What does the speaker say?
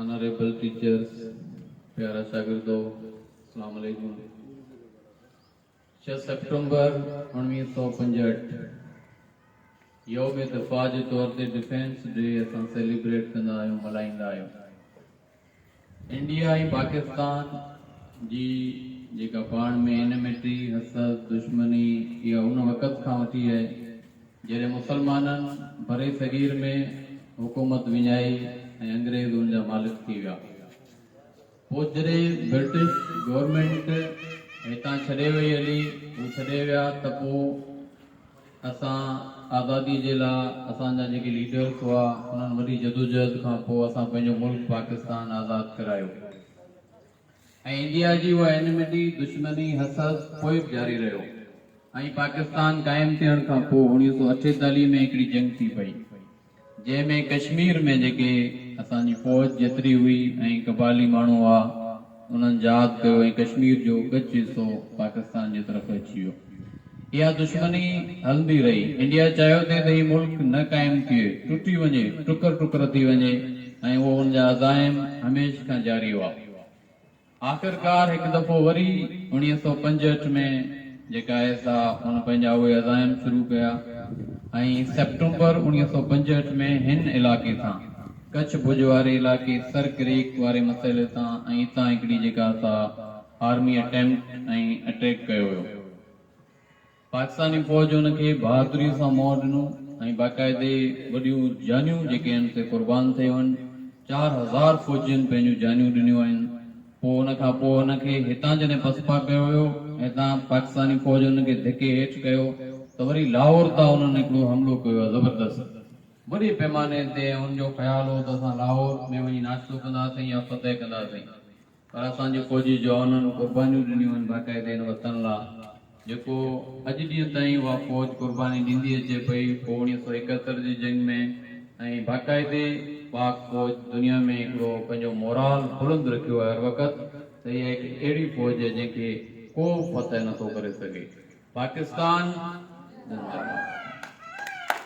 Honourable teachers, پيارا شاگردو، اسلام عليڪم. 6 سيپٽمبر 1965 يوم دفاع جي طور تي ڊفينس ڊي اسان سيليبريٽ ڪندا آهيون، ملهائيندا آهيون. انڊيا ۽ پاڪستان جي جيڪا پاڻ ۾ انيمٽي، حسد، دشمني اها ان وقت کان وٺي آهي جڏهن مسلمانن برصغير ۾ حڪومت وڃائي ۽ انگريز ان جا مالڪ ٿي ويا. پوء جڏهن برٽش گورنمينٽ هتان ڇڏي وئي هلي، هو ڇڏي ويا ته پوء اسان آزادي جي لا اسان جا جيڪي ليڊرس هئا انهن وڏي جدوجهد کان پوء اسان پنهنجو ملڪ پاڪستان آزاد ڪرايو ۽ انڊيا جي اها انيمٽي، دشمني، حسد پوء به جاري رهيو ۽ پاڪستان قائم ٿيڻ کان پوء 1948 ۾ هڪڙي جنگ ٿي پئي. جنهن ۾ ڪشمير ۾ جيڪي اسان جي فوج جيتري هئي ۽ قبائلي ماڻهو هئا انهن جهاد ڪيو ۽ ڪشمير جو ڳچ حصو پاڪستان جي طرف اچي ويو. اها دشمني هلندي رهي. انڊيا چاهيو ٿي ته هي ملڪ نه قائم ٿئي، ٽٽي وڃي، ٽڪر ٽڪر ٿي وڃي ۽ اهو ان جا عزائم هميشھ کان جاري هئا. آخرڪار هڪ دفعو وري 1965 ۾ جيڪا آهي سا ان پنهنجا اهي عزائم شروع ڪيا ۽ سيپٽمبر 1965 ۾ هن علائقي سان ڪڇ ڀڄ واري علائقي سر ڪريڪ واري مسئلي سان ۽ اتان هڪڙي جيڪا سا آرمي اٽيمپٽ ۽ اٽيڪ ڪيو ويو. پاڪستاني فوج ان کي بهادريء سان منهن ڏنو ۽ باقاعدي وڏيون جانيون جيڪي آهن سي قربان ٿيون آهن، 4000 فوجين پنهنجون جانيون ڏنيون آهن، پوء ان کان پوء ان کي هتان جڏهن پسپا ڪيو ويو ۽ هتان پاڪستاني فوج انهن کي ڌڪي هيٺ ڪيو ته وري لاهور تان انهن هڪڙو حملو ڪيو آهي زبردست وڏي پيماني تي ۽ ان جو خيال هو ته اسان لاهور ۾ وڃي ناشتو ڪنداسين يا فتح ڪنداسين. پر اسان جي فوجي جوانن قربانيون ڏنيون آهن باقاعدي هن وطن لا جيڪو اڄ ڏينهن تائين اها فوج قرباني ڏيندي اچي پئي پوء 1971 جي جنگ ۾ ۽ باقاعدي پاڪ فوج دنيا ۾ هڪڙو پنهنجو مورال بلند رکيو آهي هر وقت ته اها هڪ اهڙي فوج آهي جنهن کي ڪو فتح نٿو ڪري سگهي پاڪستان زنده باد.